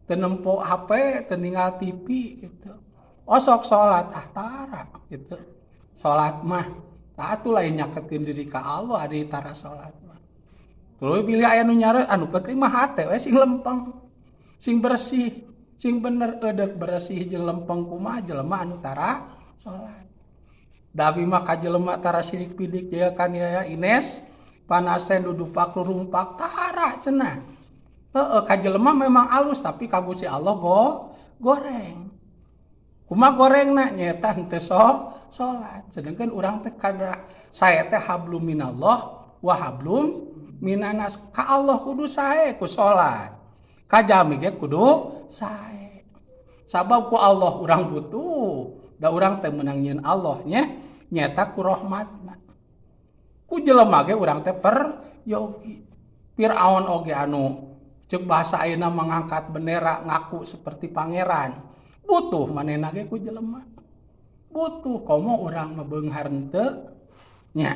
Teu nempo HP, teu ninggal TV gitu. Osok salat ah tara gitu. Salat mah tah atuh lain nyaketkeun diri ka Allah ari tara salat mah. Tuluy bilih aya nu nyareut anu penting mah hate we sing lempeng, sing bersih, sing bener eudek bersih jeung lempeng kumaha jelema anu tara salat. Da abi mah ka jelema tara sirik pidik ieu kan ya Ines panasen dudupak rurumpak tara cenah. Heeh ka jelema memang alus tapi ka Gusti Allah goreng. Kumaha gorengna nyaeta henteu salat. Sedangkan urang teh kana sae teh hablum minallah wa hablum minanas. Ka Allah kudu sae ku salat. Ka jalmi ge kudu sae. Sabab ku Allah urang butuh, da urang teh meunang nyieun Allah nya nyaeta ku rahmatna. Ku jelema ge urang teh peryogi. Firaun oge anu ceuk bahasa ayeuna mangangkat bendera ngaku seperti pangeran. Butuh manehna ge ku jelema. Butuh komo urang mah beunghar henteu nya.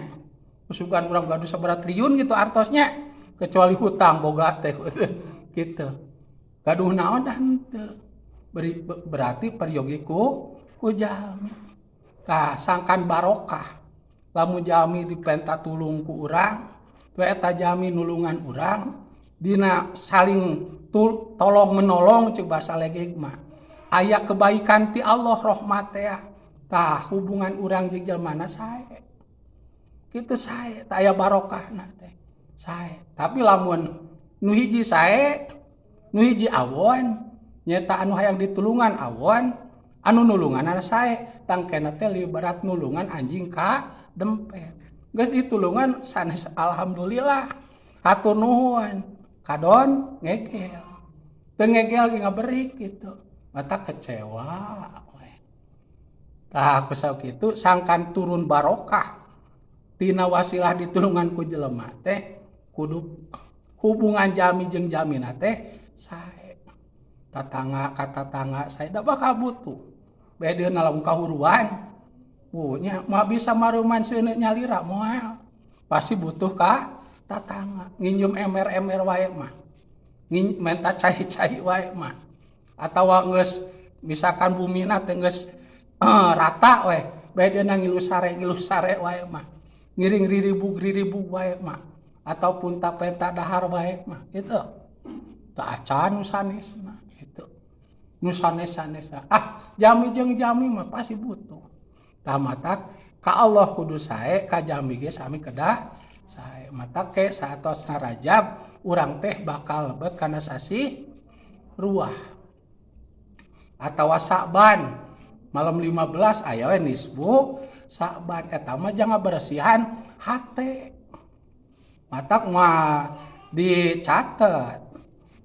Usugan urang gaduh sabaraha triliun gitu artosnya kecuali hutang boga teh gitu. Gaduh naon dah henteu. Berarti peryogi ku jalmi. Tah sangkan barokah lamun jalmi dipenta tulung ku urang, tu eta jalmi nulungan urang dina saling tolong menolong ceuk bahasa legeg mah. Aya kebaikan ti Allah rahmat teh. Tah hubungan urang jeung jelema sae. Kitu sae, tah aya barokahna teh. Sae. Tapi lamun nu hiji sae, nu hiji awon, nyaeta anu hayang ditulungan awon, anu nulunganna sae, tangkena teh leuwih berat nulungan anjing ka dempet. Geus ditulungan sanes alhamdulillah. Hatur nuhun. Kadon ngegel. Teu ngegel ge ngaberik gitu. Mata kecewa we. Tah ku sakitu sangkan turun barokah tina wasilah ditulungan ku jelema teh kudu hubungan jalmi jeung jalmina teh sae. Tatangga ka tatangga sae da bakal butuh. Bedeuna lamun kahuruan nya moal bisa mareuman seuneu nyalira moal. Pasti butuh ka tatangga. Nginjem ember-ember wae mah. Menta cai-cai wae mah. Atawa geus misalkan bumina teh geus rata we, bedeuna ngilu sare wae mah. Ngiring riribug-riribug wae mah. Ataupun tapenta dahar wae mah gitu. Teu acan nu sanesna gitu. Nu sanes-sanesna. Ah, jalmi jeung jalmi mah pasti butuh. Tah matak ka Allah kudu sae, ka jalmi ge sami kedah sae. Matak ke saatosna Rajab urang teh bakal lebet kana sasih ruah. Atawa Sa'ban malam 15 aya we nisfu Sa'ban eta mah jangan bersihan hate. Matak mah dicatet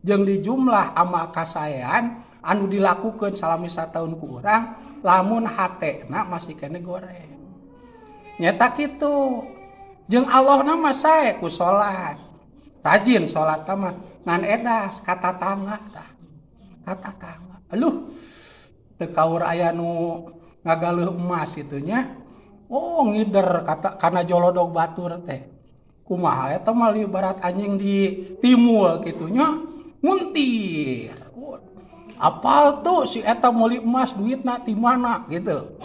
jeung dijumlah amal kasaean anu dilakukeun salami sataun ku urang lamun hatena masih kene goreng. Nyata kitu. Jeung Allahna mah sae ku salat. Rajin salat mah ngan edas ka tatangga tah. Ka tatangga. Aduh, teu kaur aya nu ngagaleuh emas kitu nya. Oh, ngider kata kana jolodog batur teh. Kumaha eta mah ibarat anjing di timul kitu nya, nguntir. Apal tuh si eta meuli emas duitna ti mana gitu.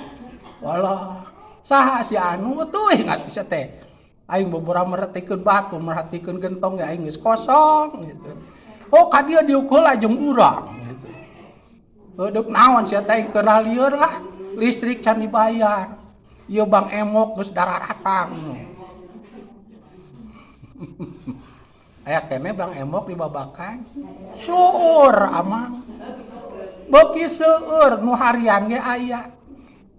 Walah, saha si anu tuh ingat si teh. Aing bobora merhatikeun batu, merhatikeun gentong ge aing geus kosong gitu. Oh, ka dieu diuk heula jeung urang gitu. Deuk naon sia teh aing keur lieur lah, listrik can dibayar. Ieu Bang Emok geus dararatang. Aya keneh Bang Emok dibabakan. Seueur amang. Beuki seueur nu harian ge aya.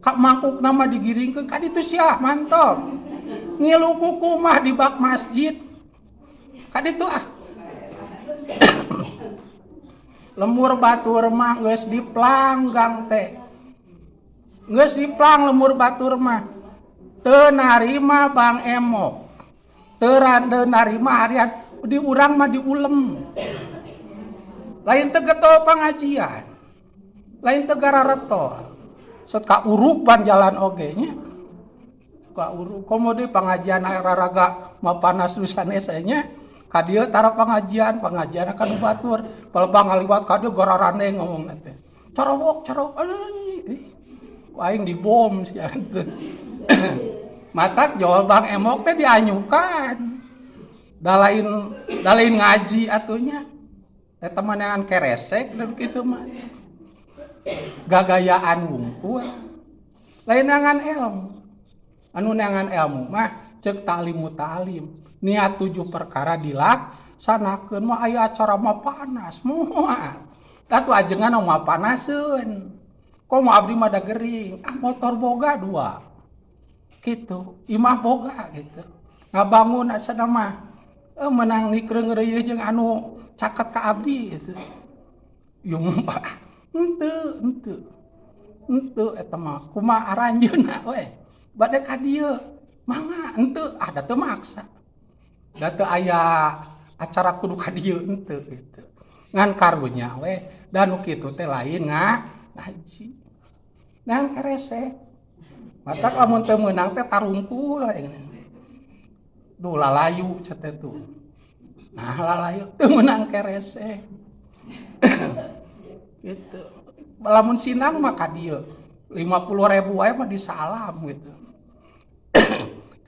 Ka mangkukna mah digiringkeun ka ditu sia mantong. Ngilu kuku mah di bak masjid. Ka ditu ah. Lemur batur mah geus diplanggang teh. Geus diplang lemur batur mah. Teu narima Bang Emok. Teu narima harian di urang mah diulem. Lain teu getol pangajian. Lain teu gararetol. Set ka urupan jalan oge nya. Ka uruk komo deui pangajian raraga mah panas nu sanes nya. Ka dieu tara pengajian, pengajian ka nu batur. Palebah ngaliwat ka dieu gararande ngomongna teh. Carowok, carowok, aduh, ku aing dibom sia teh. Matak jol Bang Emok teh dianyukan. Da lain, da lain ngaji atuh nya. Eta mah neangan keresek dan kitu mah. Gagayaan wungkul. Lain neangan ilmu. Anu neangan ilmu mah cek ta'limu ta'lim. Niat 7 perkara dilaksanakeun mah aya acara mah panas moal. Da tuh ajengan mah panaseun. Komo abdi mah da gering, ah motor boga 2. Gitu, imah boga gitu. Ngabangun asana mah menang nikreung reuyeung jeung anu caket ka abdi gitu. Ieu mah henteu, henteu. Henteu eta mah kumaha aranjeunna we. Bade ka dieu mangga henteu, ah da teu maksa. Da teu aya acara kudu ka dieu henteu gitu. Ngan karunya we da nu kitu teh lain ngaji. Ngan keresek. Matak lamun teu meunang teh tarungkul. Duh lalayu cenah teh tuh. Nah lalayu teu meunang keresek. Gitu. Lamun sinang mah ka dieu 50.000 wae mah disalam gitu.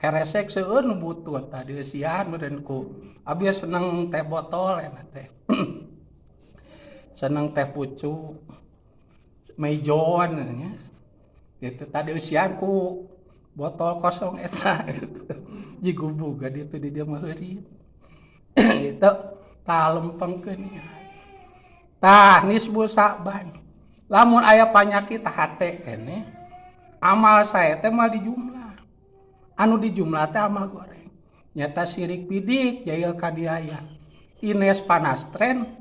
Keresek seueur nu butuh tah dieusian meureun ku. Abi seneng teh botol eta teh. Seneng teh pucuk. Maijon nya. Gitu tadi eusian ku botol kosong eta gitu. Jigubug ditu di dieu mah heurit. Gitu tah lempengkeun nya. Tah nisbu Sa'ban. Lamun aya panyakit hate keneh amal sae teh moal dijumlah. Anu dijumlah teh amal goreng. Nyata sirik bidik jail ka diaya. Ines panastren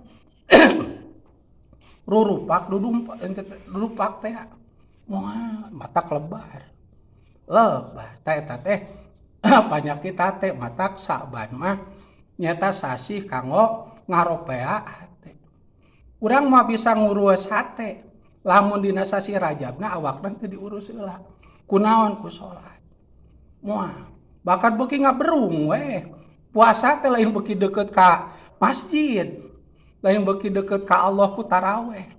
rurupak dudumpak dudupak teh moal matak lebar. Lebar tah eta teh panyakit hate matak Sa'ban mah nyata sasih kanggo ngaropea hate. Urang mah bisa ngurus hate lamun dina sasih Rajabna awakna teu diurus heula. Kunaon ku salat. Moal bahkan beuki ngaberung we. Puasa teh lain beuki deukeut ka masjid. Lain beuki deukeut ka Allah ku taraweh.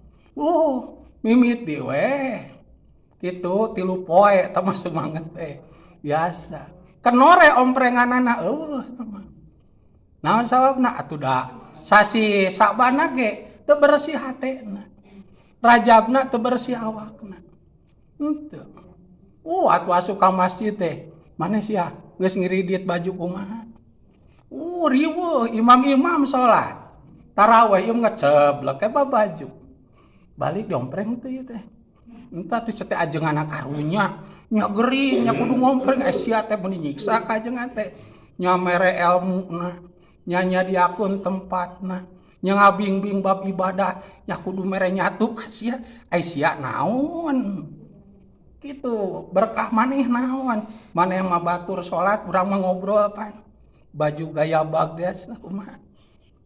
Mimiti we. Kitu 3 poe eta mah semangat teh. Biasa. Kenore omprenganana eueuh eta mah. Naon sababna atuh da sasih Sa'banna ge teu bersih hatena. Rajabna teu bersih awakna. Henteu. Atuh asup ka masjid teh. Maneh sia geus ngiridit baju kumaha. Riweuh imam-imam salat. Taraweh ieu ngeceblek we babaju. Balik diompreng teh ieu teh. Entah teh teh ajenganna karunya, nya gering, nya kudu ngompreng sia teh mun nyiksa ka ajengan teh. Nya mere elmuna, nya nyadiakeun tempatna, nya ngabingbing bab ibadah, nya kudu mere nyatu ka sia. Ai sia naon? Kitu berkah maneh naon? Maneh mah batur salat, urang mah ngobrol pan. Baju gaya bag teh cenah kumaha?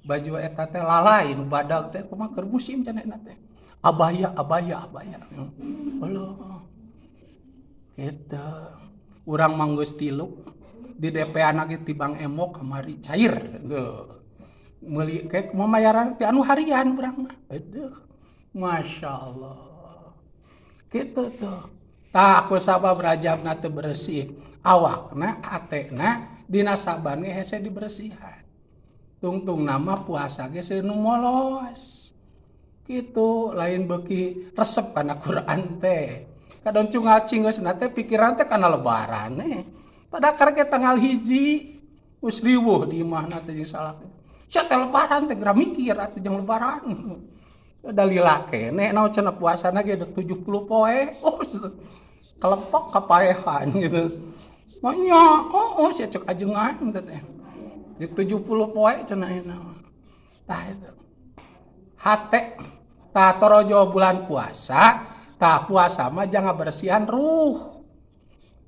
Baju eta teh lalai nu badag teh kumaha keur musim cenah eta teh. Abaya, abaya, abaya. Allah. Gitu. Urang mah geus 3 di DP-an ge tibang emok kamari cair tuh. Meuli ke mamayaran ti anu harian urang mah. Aduh. Masya Allah. Gitu tuh. Tah ku sabab Rajabna teu bersih awakna, hatena dina Sa'ban ge hese dibersihan. Tungtung nama puasa ge seueur nu molos. Gitu, lain beuki resep kana Quran teh. Kadon cungal cinggeusna teh pikiran teh kana lebaran eh. Padahal karek tanggal 1 geus riweuh di imahna teh jeung salaki. Sia teh lebaran teh geura mikir atuh jeung lebaran. Dalila keneh naon cenah puasana ge deuk 70 poe. Oh, kelepok kapaehan gitu. Manya, oh, sia cek ajengan teh. Deuk 70 poe cenah ayeuna mah. Tah itu. Hate tah torojo bulan puasa, tah puasa mah jangan bersihan ruh.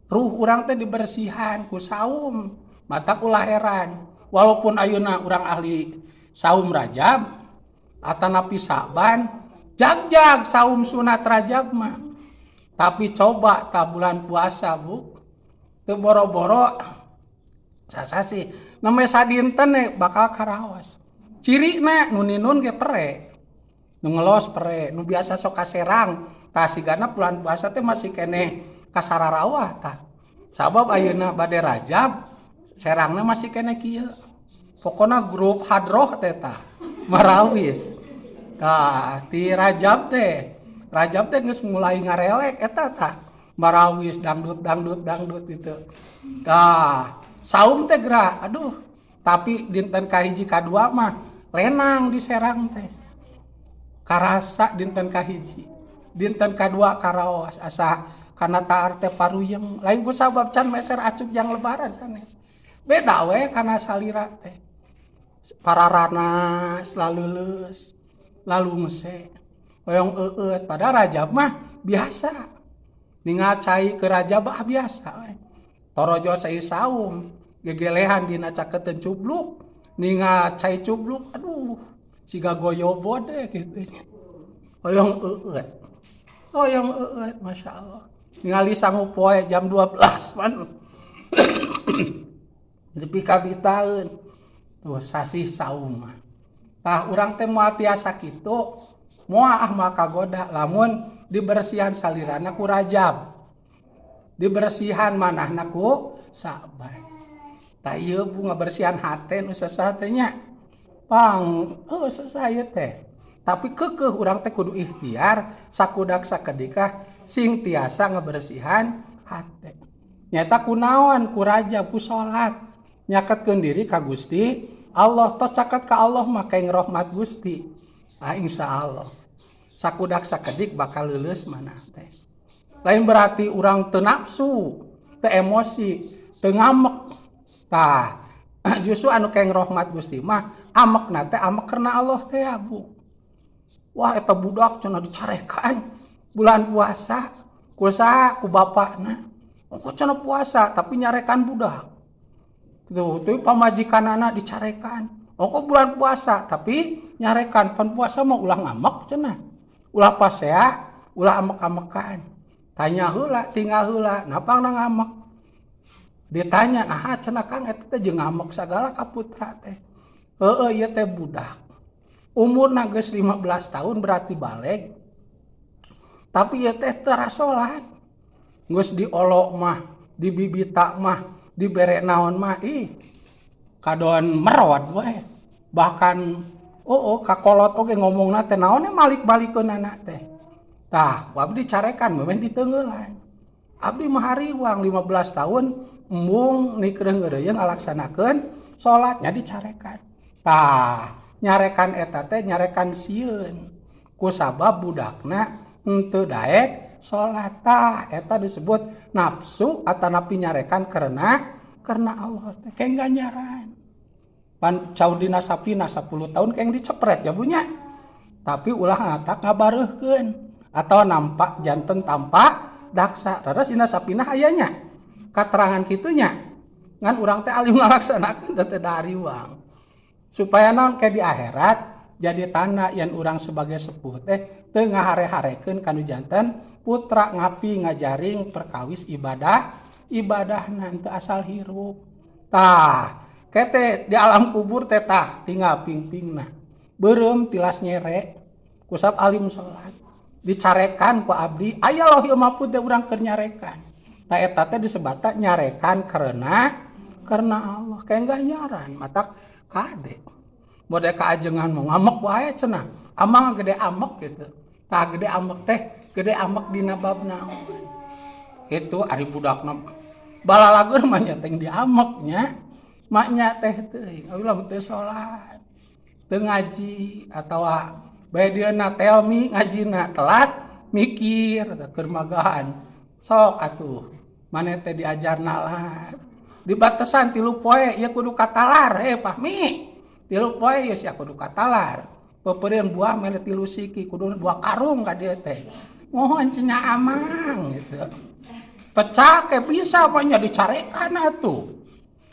Ruh urang teh dibersihan ku saum, matak ulah heran. Walaupun ayeuna urang ahli saum Rajab atanapi Sa'ban, jag-jag saum sunat Rajab mah. Tapi coba tah bulan puasa, Bu. Teu boro-boro sasasi Nembe sadinten bakal karaos. Cirina nu ninun ge pere. Nu ngelos pere, nu biasa sok kaserang. Tah, sigana bulan puasa teh masih keneh kasararawah tah. Sabab ayeuna bade Rajab, serangna masih keneh kieu. Pokona grup hadroh teh tah marawis. Tah, ti Rajab teh. Rajab teh geus mulai ngarelek eta tah. Marawis dangdut dangdut dangdut gitu. Tah, saum teh gerak, aduh. Tapi dinten kahiji kadua mah lenang di Serang teh. Karasa dinten kahiji. Dinten kadua karaos asa kana taar teh paruyeng. Lain ku sabab can meser acuk jang Lebaran, sanes. Beda we kana salira teh. Pararanas, laleuleus, lalungse. Hoyong eueut, pada Rajab mah biasa. Ningal cai ke Rajab, ah, biasa we. Torojo sai saum, gegelehan dina caketeun cubluk, ningal cai cubluk, aduh, siga goyobod deh gitu. Hoyong eueut. Hoyong eueut, Masya Allah. Ningali sangu poe jam 12 man. Nepi ka bitaeun. Tuh sasih saum mah. Tah, urang teh moal tiasa kitu, moal, ah, moal kagoda lamun dibersihan salirana ku Rajab. Dibersihan manahna ku Sa'ban. Tah, ieu, Bu, ngabersihan hate nu sesah teh nya. Pang, heuh, sesah ieu teh. Tapi keukeuh urang teh kudu ikhtiar sakudak sakedikah sing tiasa ngebersihan hate. Nyata kunaon? Ku Rajab, ku salat. Nyaketkeun diri ka Gusti Allah, tos caket ka Allah mah kaing rahmat Gusti. Ah, insya Allah. Sakudak sakedik bakal leuleus manah teh. Lain berarti urang teu nafsu, teu emosi, teu ngamek. Tah, justru anu keng rahmat Gusti mah amekna teh amek karena Allah teh ya, Bu. Wah, eta budak cenah dicarekan bulan puasa ku saha? Ku bapakna. Oh, cenah puasa tapi nyarekan budak. Tuh, tuh pamajikanana dicarekan. Oh, kok bulan puasa tapi nyarekan, pan puasa mah ulah ngamek cenah. Ulah pasea, ulah amek-amekan. Tanya heula, tinggal heula, napang na ngamek. Ditanya, "Nah, cenah Kang, eta teh jeung ngamek sagala ka putra teh." Heeh, ieu teh budak. Umurna geus 15 tahun, berarti balig. Tapi ieu teh teu salat. Geus diolok mah, dibibita mah, dibere naon mah, ih, kadon merot we. Bahkan oh, kakolot oge ngomongna teh naon malik-balikeun anak teh. Tah, ku abdi dicarekan memeh diteungeulan. Abdi mah hariwang 15 tahun embung nikreuh ngeureuyeuh ngalaksanakeun salatnya, dicarekan. Tah, nyarekan eta teh nyarekan sieun. Ku sabab budakna henteu daek salat. Tah, eta disebut nafsu atanapi nyarekan karena Allah teh kayak ganjaran. Pan caudina sapina 10 tahun keng dicepret ya bunya. Tapi ulah ngatak ngabareuhkeun atau nampak janten tampak daksa. Raras dina sapinah ayanya katerangan kitunya. Ngan urang teh alim ngalaksanakeun teh dariwang. Supaya naon, ke di akhirat jadi tanda yang urang sebagai sepuh teh teu ngahare-harekeun kanu janten putra, ngapi ngajaring perkawis ibadah ibadah nanti asal hirup. Tah, kete di alam kubur teh, tah, tinggal ping-pingna beureum tilas nyere kusab alim salat, dicarekan ku abdi, aya Lauhil Mahfud teh urang keur nyarekan. Nah, eta teh disebata nyarekan karena Allah, kayak ganjaran matak kade model kaajengan mau ngamek wae cenah, amang gede amek gitu. Tah, gede amek teh gede amek dina bab naon itu? Ari budakna balalagur mah nya teh diameknya, maknya teh teuing ulah teu salat, teu ngaji, atawa bae dieuna telmi ngajina telat, mikir keur magahan. Sok atuh maneh teh diajar nalar, dibatasan 3 poe ieu kudu katalar. Eh, Pahmi, 3 poe ieu sia kudu katalar. Peupeurieun buah mere 3 siki, kudu 2 karung ka dieu teh. Mohon cenah amang gitu. Pecak ke bisa pokoknya, dicarekan atuh.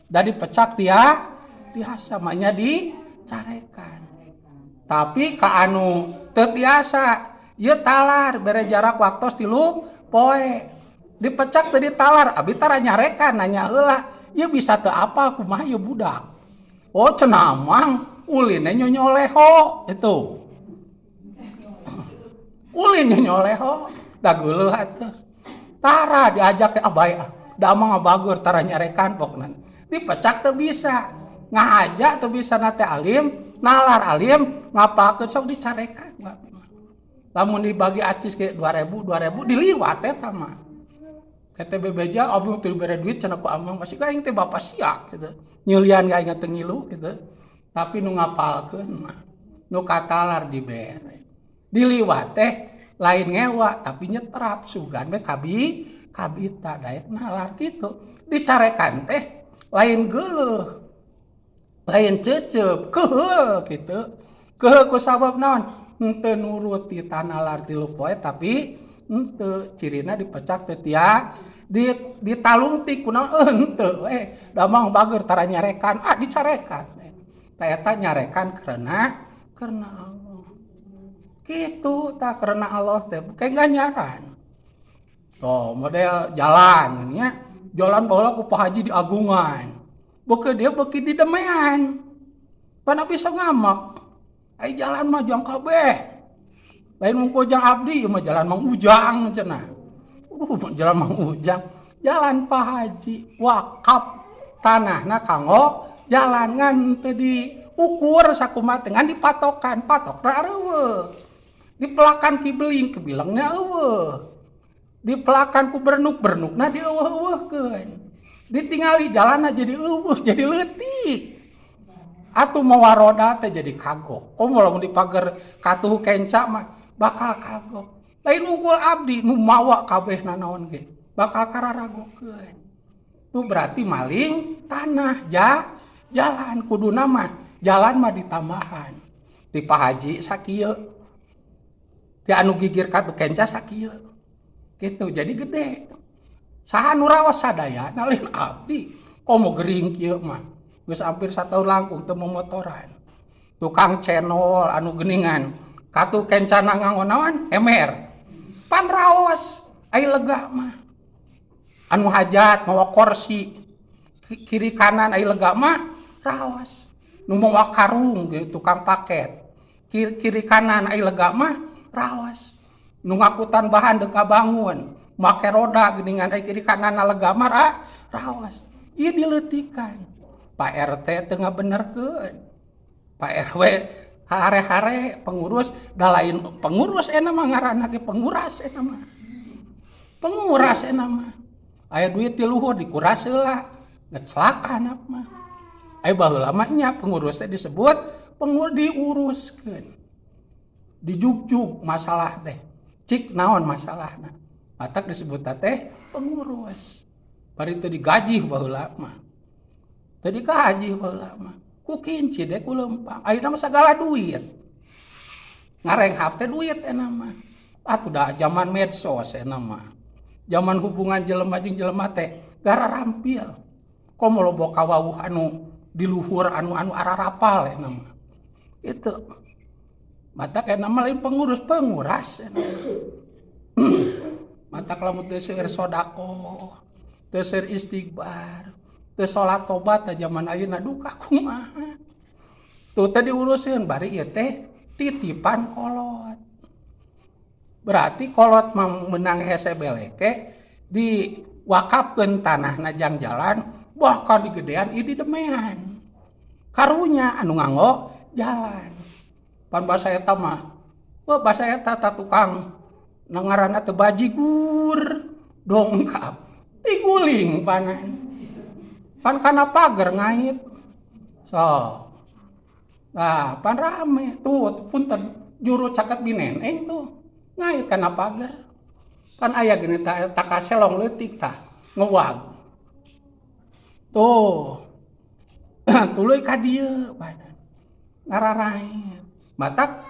Dari pecak dia tiasa maknya dicarekan. Tapi ka anu teu tiasa ieu talar, bere jarak waktu 3 poe, dipecak teu ditalar, abi tara nyarekan, nanya heula ieu bisa teu apal, kumaha ieu budak. Oh cenah Mang ulinnya nyonyoleho itu. Ulin nyonyoleho da geuleuh atuh. Tara diajak ah bae ah. Da Amang ngabagur tara nyarekan pokna. Dipecak teu bisa. Ngahaja teu bisa na teh alim, nalar alim, ngapakeun sok dicarekan. Lamun dibagi acis ke 2000 2000 diliwat eta mah. Kata bebeja abdi teu dibere duit cenah ku Amang masih aing teh bapak sia gitu. Nyeulian ka aing teu ngilu gitu. Tapi nu ngapalkeun mah nu katalar dibere. Diliwat teh lain ngewa tapi nyetrap sugan we kabi kabita daek nalar kitu. Dicarekan teh lain geuleuh. Lain cecep, keheul gitu. Keheul ku sabab naon? Henteu nurut di tanalar 3 poe tapi henteu cirina dipecak teu tia ditalungtik kunaon henteu we da Mang bager tara nyarekan ah dicarekan tah eta nyarekan karena Allah kitu tah karena Allah teh kayak ganjaran. Oh model jalan nya jalan baheula ku Pak Haji di Agungan beuki dia beuki di demean pan bisa ngamak ai jalan mah jang kabeh lain mung jang abdi ieu mah jalan Mang Ujang cenah. Jalan Mang Ujang jalan Pak Haji wakaf tanahna kanggo jalan ngan teu diukur sakumaha teh ngan dipatokan patokna eueuh dipelakan kibeling kebilangna eueuh dipelakan ku bernuk bernukna dieuweuh-euweuhkeun ditingali jalanna jadi eueuh jadi leutik atuh mawa roda teh jadi kagok komo lamun dipager katuh kenca mah bakal kagok lain unggul abdi nu mawa kabeh nanaon ge bakal kararagokeun tuh berarti maling tanah jalan kuduna mah jalan mah ditambahan ti Pak Haji sakieu ti anu gigir katuh kenca sakieu gitu jadi gede saha nu raos sadaya lain abdi komo gering kieu mah geus hampir satahun langkung teu momotoran tukang cenol anu geningan katuh kencana nganggo naon emer pan raos ai lega mah anu hajat mawa kursi kiri kanan ai lega mah raos nu mawa karung gitu tukang paket kiri kanan ai lega mah raos nu ngakutan bahan deuk ngabangun make roda geuningan ai kiri kanan lega mah raos ieu dileutikan Pak RT teu ngabenerkeun Pak RW hare-hare pengurus da lain pengurus eta mah ngaranna ge penguras eta mah penguras eta mah aya duit ti luhur dikuras heula ngecelakan mah aya baheula mah nya pengurus teh disebut pengurus diuruskeun dijugjug masalah teh cik naon masalahna matak disebut teh pengurus bari teu digaji baheula mah teu digaji baheula mah ku kinci deh ku lempang ayeuna mah sagala duit ngarenghap teh duit eta mah atuh da zaman medsos eta mah zaman hubungan jelema jeung jelema teh gara rampil komo loba kawauh anu di luhur anu ararapal eta mah itu matak eta mah lain pengurus penguras eta matak lamun teu seueur sedekah teu seueur istighfar teu salat tobat teh zaman ayeuna duka kumaha tuh teh diuruseun bari ieu teh titipan kolot berarti kolot mah meunang hese beleke diwakafkeun tanahna jang jalan bahkan digedean ieu didemean karunya anu nganggo jalan pan basa eta mah wah basa eta ta tukang ngaranna teh bajigur dongkap tiguling panan pan kana pager ngait sok nah pan rame tuh punten juru caket bineneng tuh ngait kana pager pan aya gini ta kaselong leutik tah ngewag tuh tuluy ka dieu badan ngararaet matak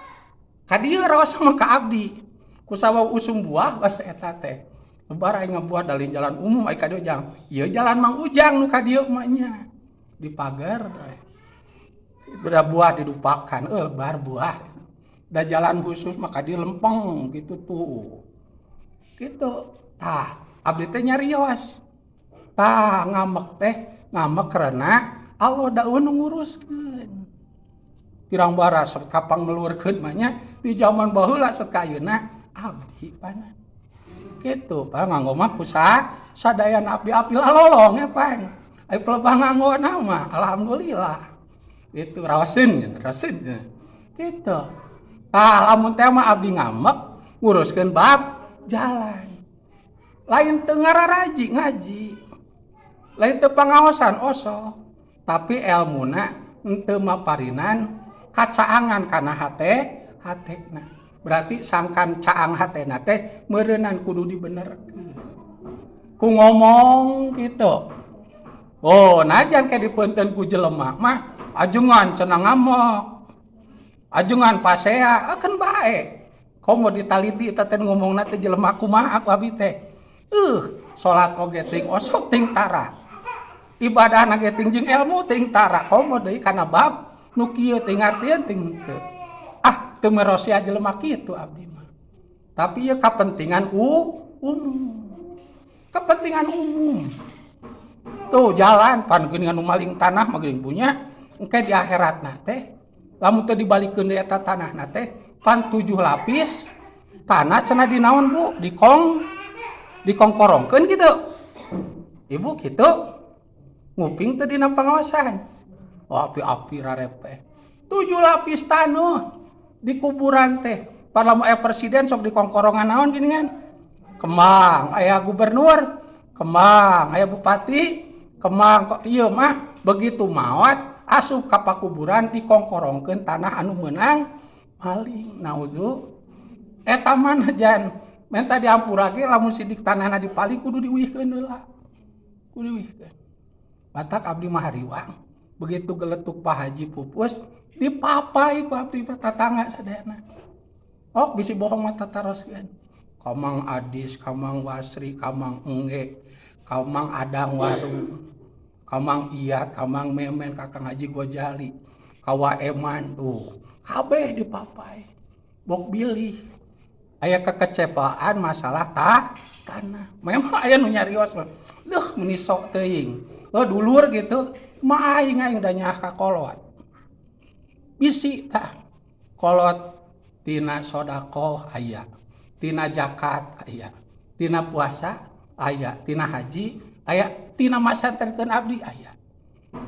ka dieu raos sama ka abdi kusabab usum buah basa eta teh lebar aing ngabuah dalin jalan umum ai ka dieu jang ieu jalan Mang Ujang nu ka dieu mah nya di pagar udah buah didupakan lebar buah da jalan khusus maka di lempeng gitu tuh gitu tah abdi teh nyarios tah ngamek teh ngamek karena Allah da nu nguruskeun. Pirang bara sok kapang melurkeun mah nya di zaman baheula sok ka ayeuna abdi pan. Gitu, pan nganggo mah ku sadayana api-api lalolong ya pan. Ai pelebah nganggo mah alhamdulillah. Itu rawaseun, rawaseun. Gitu. Tah, lamun teh mah abdi ngamek nguruskeun bab jalan. Lain teu ngararaji ngaji. Lain teu pangaosan osok. Tapi elmuna henteu maparinan kacaangan kana hate hatena. Berarti sangkan caang hatena teh meureunan kudu dibenerkeun. Ku ngomong gitu. Oh, najan kayak dipeunteun ku jelema mah ajengan cenah ngamuk. Ajengan pasea, ah, kan bae. Komo ditaliti eta teh ngomongna teh jelema kumaha ku abi teh. Salat oge ting osok ting tara. Ibadah ge ting jeung ilmu ting tara. Komo deui kana bab nu kieu ting ngartieun ting henteu. Ah, teu merosia jelema kitu abdi mah. Tapi ieu kapentingan umum. Kepentingan umum. Tuh jalan pan geuningan nu maling tanah mah geuning punya engke di akhiratna teh lamun teu dibalikeun deui eta tanahna teh pan 7 lapis tanah cenah di naon, Bu, dikongkorongkeun gitu. Ibu gitu nguping teu dina pangaosan. Oh, api-api rarepe. 7 lapis tanah di kuburan teh. Pan lamun aya presiden sok dikongkorongan naon gini kan? Kembang, aya gubernur, kembang, aya bupati, kembang. Kok ieu mah begitu maot asup ka pakuburan dikongkorongkeun tanah anu meunang maling. Naudzu. Eta mah jan minta diampura ge lamun sidik tanahna dipaling kudu diuihkeun heula. Kudu diuihkeun. Batak abdi mah hariwang. Begitu geletuk Pak Haji Pupus dipapai ku abdi tatangga sadayana. Oh, bisi bohong mah tataroskeun. Ka Mang Adis, ka Mang Wasri, ka Mang Engge, ka Mang Adang Warung, ka Mang Iyat, ka Mang Memen, ka Kang Haji Gojali, ka Waeman tuh. Kabeh dipapai. Bok bilih aya kekecewaan masalah tanah. Memang aya nu nyarios mah. Duh, meni sok teuing. Oh, dulur gitu. Mah aing aing udah nyaah ka kolot. Bisi tah. Kolot tina sodakoh aya, tina zakat aya, tina puasa aya, tina haji aya, tina masantenkeun abdi aya.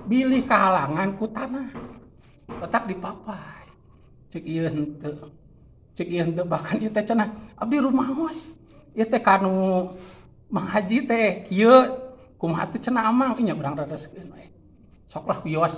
Bilih kahalangan ku tanah. Letak dipapai. Cek ieu henteu. Cek ieu henteu, bahkan ieu teh cenah abdi rumaos. Ieu teh kanu Mang Haji teh kieu kumaha teh cenah amang nya urang rereskeun we. Sok lah wios.